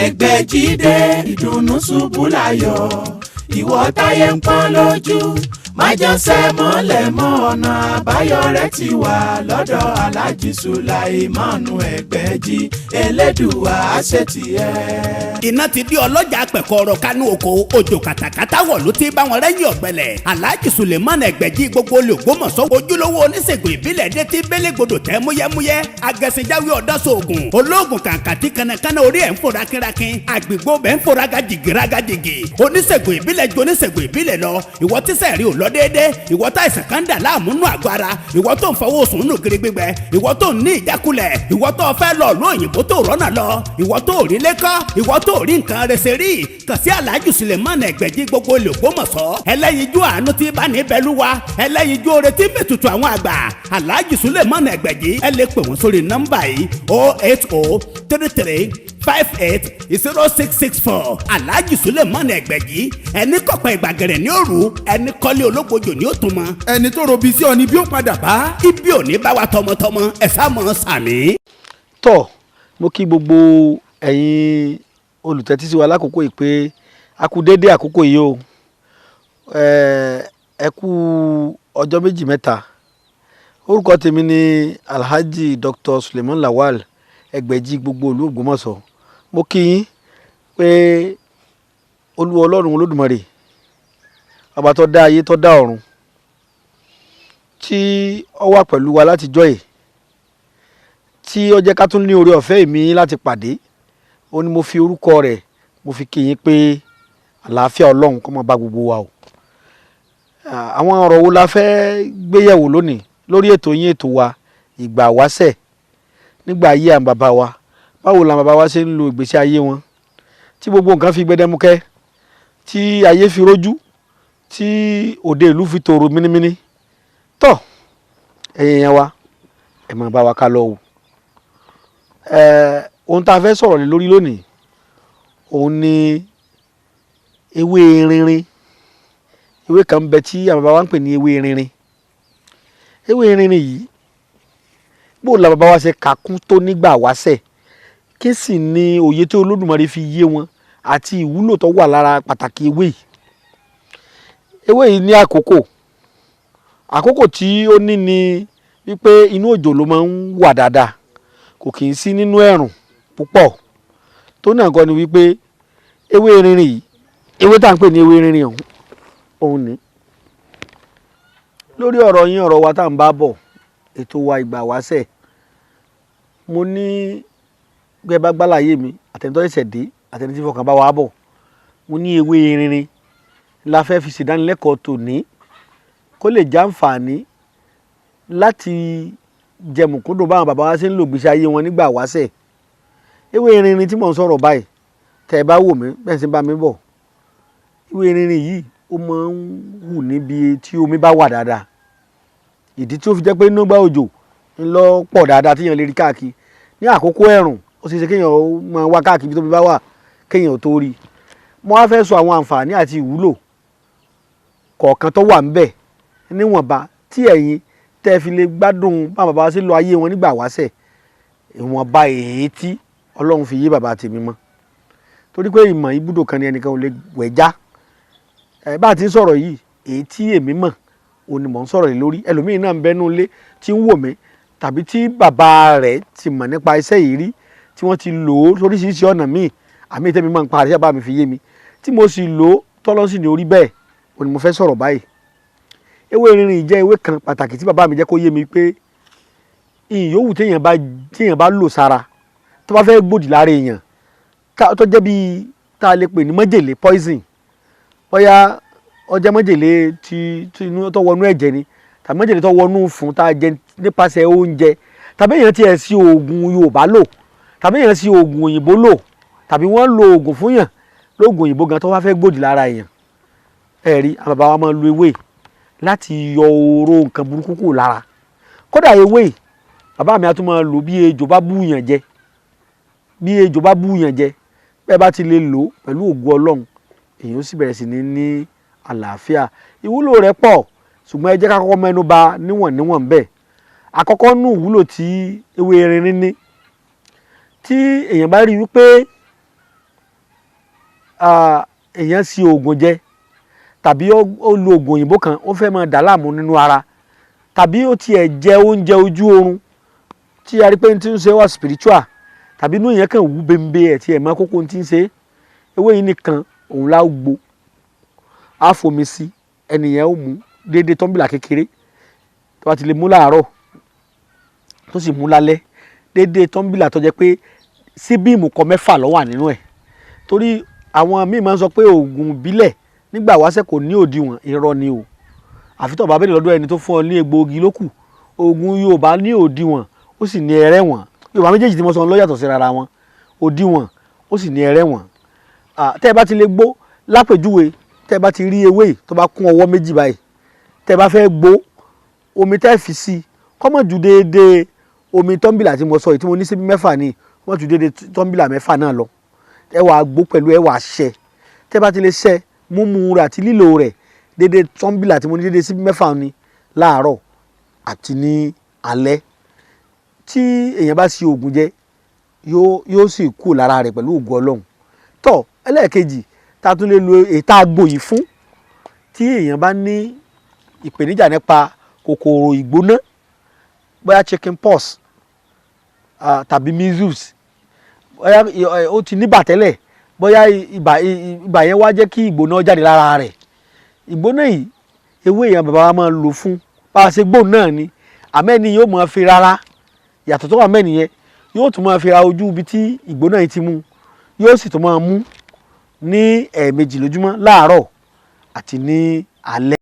Ẹgbẹ́jídé ìdùnnú ṣubú láyọ̀, ìwọ táyé ń pọ́n lójú, májànsẹ́ mọ́lẹ̀ mọ́, ọ̀nà àbáyọ rẹ̀ ti wà lọ́dọ̀ Aláàjì Sùláìmánu Ẹgbẹ́jí, Elédùwà àṣetìẹ́. Iná ti di ọlọ́jà pẹ̀kọ́rọ̀ kánú oko, òjò kàtàkàtà wọ̀ ló ti bá wọn rẹ́yìn ọ̀gbẹ́lẹ̀. Alhaji Suleiman Ẹgbẹ̀jì gbogbo olùgbòmọ̀sọ́, ojúlówó oníṣègùn ìbílẹ̀ dé tí bélégbodò tẹ́ múyẹ́múyẹ́, agẹ̀sìnjáwé ọ̀dọ́sọ̀ọ̀gùn olóògùn kàǹkàtì, kànnàkànnà orí ẹ̀ ń fò rákínrákín, àgbègbè bẹ́ẹ̀ ń fò rágàjìgì rágàjìgì. Oníṣègùn ìbílẹ̀ ju oníṣègùn ìbílẹ̀ lọ. Ìwọ tíṣẹ̀ rí ò lọ déédé, ìwọ tá ìsàn kan dà láàmú nù àgọ́ ara, ìwọ tó ń fọwọ́ sùn nù kiri gbígbẹ, ìwọ tó ń ní ìjákulẹ̀, ìwọ tó fẹ́ lọ ló òyìnbó tó rọ́nà lọ, ìwọ tó rí lẹ́kọ́, ìwọ tó rí nǹkan rẹsẹ̀ rí, kàn sí Alhaji Suleiman Ẹgbẹ̀jì gbogbo olùgbòmọ̀sọ́, ẹlẹ́yinjú àánú tí bá ní bẹ́lúwa, ẹlẹ́yinjú oore tí mẹ́tutù àwọn àgbà. Alhaji Suleiman Ẹgbẹ̀jì, ẹ lè pè wọ́n sórí nọ́mbà yìí: 08033580664. Alhaji Suleiman Ẹgbẹ̀jì, ẹni kọ̀pẹ́ ìgbàgẹ̀rẹ̀ ní òru, ẹni kọ́lé ológbojò ní òtún mọ́. Ẹni tó robi sí ọ ni bí ó padà bá. Ibi ò ní bá wa tọmọtọmọ, ẹ sá mọ́ sàmì. Tọ́, mo kí gbogbo ẹ̀yin olùtẹ́tí sí wa lákòókò yìí pé a kú déédé àkókò yìí o. Ẹ kú ọjọ́ méjì mẹ́ta. Orúkọ tèmi ni Alhaji Dr. Suleiman Lawal Ẹgbẹ̀jì gbogbo ìlú Ògbómọ̀ṣọ́. Mo kí yín pé Olúwa Ọlọ́run Olódùmarè, ọba tó dá ayé, tó dá ọ̀run, tí ó wà pẹ̀lú wa látijọ́ yìí, tí ó jẹ́ ká tún ní oore ọ̀fẹ́ mi láti pàdé, ó ní mo fi orúkọ rẹ̀ mo fi kí yín pé àlàáfíà Ọlọ́run kó máa bá gbogbo wa o. Àwọn ọ̀rọ̀ wo la fẹ́ gbéyẹ̀wò lónìí lórí ètò yín, ètò wa, Ìgbà Wáṣẹ̀? Nígbà ayé àwọn bàbá wa, báwo làwọn bàbá wa ṣe ń lo ìgbésí ayé wọn tí gbogbo nǹkan fi gbẹdẹmukẹ́, tí ayé fi rójú, tí òde ìlú fi tòrò mínímíní? Tọ́, ẹ̀yin yẹn wa, ẹ máa bá wa ká lọ o. Ohun tá a fẹ́ sọ̀rọ̀ lé lórí lónìí, òun ni ewé rinrin. Ewé kan ń bẹ tí àwọn bàbá wa ń pè ní ewé rinrin. Ewé rinrin yìí, bó la bàbá wa ṣe kàkún tó nígbà wáṣẹ̀, kí sì ni òye tí Olódùmarè fi yé wọn àti ìwúlò tó wà lára pàtàkì ewé yìí? Ewé yìí ní àkókò. Àkókò tí ó ní ni wípé inú òjò ló máa ń wà dáadáa, kò kì í sí nínú ẹ̀rùn púpọ̀. Tó náà kọ́ ni wípé ewé rinrin yìí, ewé tá à ń pè ní ewé rinrin ọ̀hún, òun ní. Lórí ọ̀rọ̀ yín, ọ̀rọ̀ wa tá à ń bá bọ̀, ètò wa Ìgbà Wáṣẹ̀, mo ní bí ẹ bá gbálàyé mi, àtẹnitọ́ ẹ̀sẹ̀ dé, àtẹni tí fọkàn bá wa bọ̀, mo ní ewé rinrin la fẹ́ fi ṣèdánilẹ́kọ̀ọ́ tòní, kó lè jàǹfààní láti jẹmùkúndùn báwọn bàbá wa ṣe ń lò gbèsè ayé wọn nígbà wáṣẹ̀. Ewé rinrin tí mò ń sọ̀rọ̀ báyìí, tẹ́ ẹ bá wò mí bẹ́ẹ̀ sì ń bá mi bọ̀, ewé rinrin yìí, ó máa ń hù níbi tí omi bá wà dáadáa. Ìdí tí ó fi jẹ́ pé nígbà òjò ń lọ pọ̀ dáadáa tíyàn lè rí káàkiri, ní àkókò ẹ̀rùn, ó ṣeé ṣe kéèyàn ó máa wá káàkiri bí tómi bá wà kéèyàn tó rí. Mo wá fẹ́ sọ àwọn àǹfààní àti ìwúlò kọ̀ọ̀kan tó wà ńbẹ̀ níwọ̀nba, tí ẹ̀yin tẹ́ fi lè gbádùn bá bàbá wa ṣe lo ayé wọn nígbà wáṣẹ̀, ìwọ̀nba èyí tí Ọlọ́run fi yé bàbá tèmi mọ́, torí pé ìmọ̀ ibùdó kan ni, ẹnìkan ò lè wẹ̀ já. Ẹ bá a ti ń sọ̀rọ̀ yìí, èyí tí èmi mọ̀, òun ni mò ń sọ̀rọ̀ lé lórí. Ẹlòmíín náà ń bẹ́nu ilé tí ń wò mí, tàbí tí bàbá rẹ̀ ti mọ̀ nípa iṣẹ́ yìí rí, tí wọ́n ti lò ó lóríṣiríṣi ọ̀nà míì. Àmì ìtẹ́mi máa ń pa àríyá bá mi fi yé mi, tí mo sì lò ó tọ́lọ́sì ní orí bẹ́ẹ̀, òun ni mo fẹ́ sọ̀rọ̀ báyìí. Ewé rinrin jẹ́ ewé kan pàtàkì tí bàbá mi jẹ́ kó yé mi pé ìyówù téèyàn bá lò sára, tó bá fẹ́ gbòdì lára èèyàn, tó jẹ́ bíi tá a lè pè ní májèlé, poison, bóyá ó jẹ́ májèlé tí inú tó wọnú ẹ̀jẹ̀ ni, tàbí májèlé tó wọnú fún tá a jẹ nípasẹ̀ oúnjẹ, tàbí èèyàn tiẹ̀ sí oògùn Yorùbá lò, tàbí èèyàn sí oògùn òyìnbó lò, tàbí wọ́n lo oògùn fún yàn lóògùn òyìnbó gan, tó wá fẹ́ gbòdì lára èèyàn, ẹ rí àwọn bàbá wa máa lo ewé láti yọ oró nǹkan burúkú kúrò lára. Kódà ewé, bàbá mi á tún máa lò bí ejò bá búyàn jẹ. Bí ejò bá búyàn jẹ, bẹ́ẹ̀ bá ti lè lò ó, pẹ̀lú ògo Ọlọ́run, èèyàn ó sì bẹ̀rẹ̀ sí ní ní àlàáfíà. Ìwúlò rẹ̀ pọ̀, ṣùgbọ́n ẹ jẹ́ ká kọ́kọ́ mẹ́nu bà níwọ̀n níwọ̀n bẹ́ẹ̀. Àkọ́kọ́ nù ìwúlò tí ewé rinrin ní, tí èèyàn bá rí wípé Èèyàn sí oògùn jẹ, tàbí ó lo oògùn òyìnbó kan, ó fẹ́ máa dà láàmú nínú ara, tàbí ó tiẹ̀ jẹ oúnjẹ ojú oorun tí a rí pé tí ń ṣe wá spiritual, tàbí inú èèyàn kàn wú bembe ẹ̀ tí ẹ̀ mọ kókó tí ń ṣe, ewé yìí nìkan òun lá gbó, á fomi sí, ẹnìyẹn ó mú déédéé tọ́ḿbìlà kékeré tó bá ti lè mú láàárọ̀ tó sì mú lálẹ́, déédéé tọ́ḿbìlà tó jẹ́ pé síbí ìmùkọ 6 ló wà nínú ẹ̀. Torí àwọn míì máa ń sọ pé oògùn ìbílẹ̀ nígbà wáṣẹ̀ kò ní òdiwọ̀n, irọ́ ni o. Àfi tó bá béèrè lọ́dọ̀ ẹni tó fún ọ ní egbòogi lókù. Oògùn Yorùbá ní òdiwọ̀n, ó sì ní ẹrẹ́wọ̀n. Yorùbá méjèèjì tí mo sọ ló yàtọ̀ sí rárá wọn, òdiwọ̀n ó sì ní ẹrẹ́wọ̀n. Tẹ́ ẹ bá ti lè gbó lápèjúwe, tẹ́ ẹ bá ti rí ewé tó bá kún ọwọ́ méjì báyìí, tẹ́ ẹ bá fẹ́ gbó, omi tẹ́ ẹ fi sí kó má ju déédéé omi tọ́ḿbìlà tí mo sọ yìí tí mo ní síbí 6 ni, kó má ju déédéé tọ́ḿbìlà 6 náà lọ. Ẹ wàá gbó pẹ̀lú, ẹ wàá ṣẹ. Tẹ́ ẹ bá ti lè ṣẹ, múmu rẹ̀ àti lílò rẹ̀ déédéé tọ́ḿbìlà tí mo ní déédéé síbí 6 ni láàárọ̀ àti ní alẹ́. Tí èèyàn bá ṣe oògùn jẹ, yóò sì kú lára rẹ̀ pẹ̀lú ògùn Ọlọ́run. Tọ́ ẹlẹ́ẹ̀kejì tá a tún lè lo ètò àgbo yìí fún, tí èèyàn bá ní ìpèníjà nípa kòkòrò ìgbóná, bóyá chicken pox tàbí measles, bóyá ó ti níbà tẹ́lẹ̀, bóyá ibà yẹn wá jẹ́ kí ìgbóná jáde lára rẹ̀. Ìgbóná yìí ewé èèyàn bàbá wa máa ń lò fún, bá a ṣe gbóhùn náà ni, àmọ́ ẹni yóò máa fi rárá yàtọ̀ tó wà mẹ́ni yẹn, yóò tún máa fi ra ojú ibi tí ìgbóná yìí ti mú, yóò sì tún máa mú ní ẹ̀ẹ̀mejì lójúmọ́, láàárọ̀ àti ní alẹ́.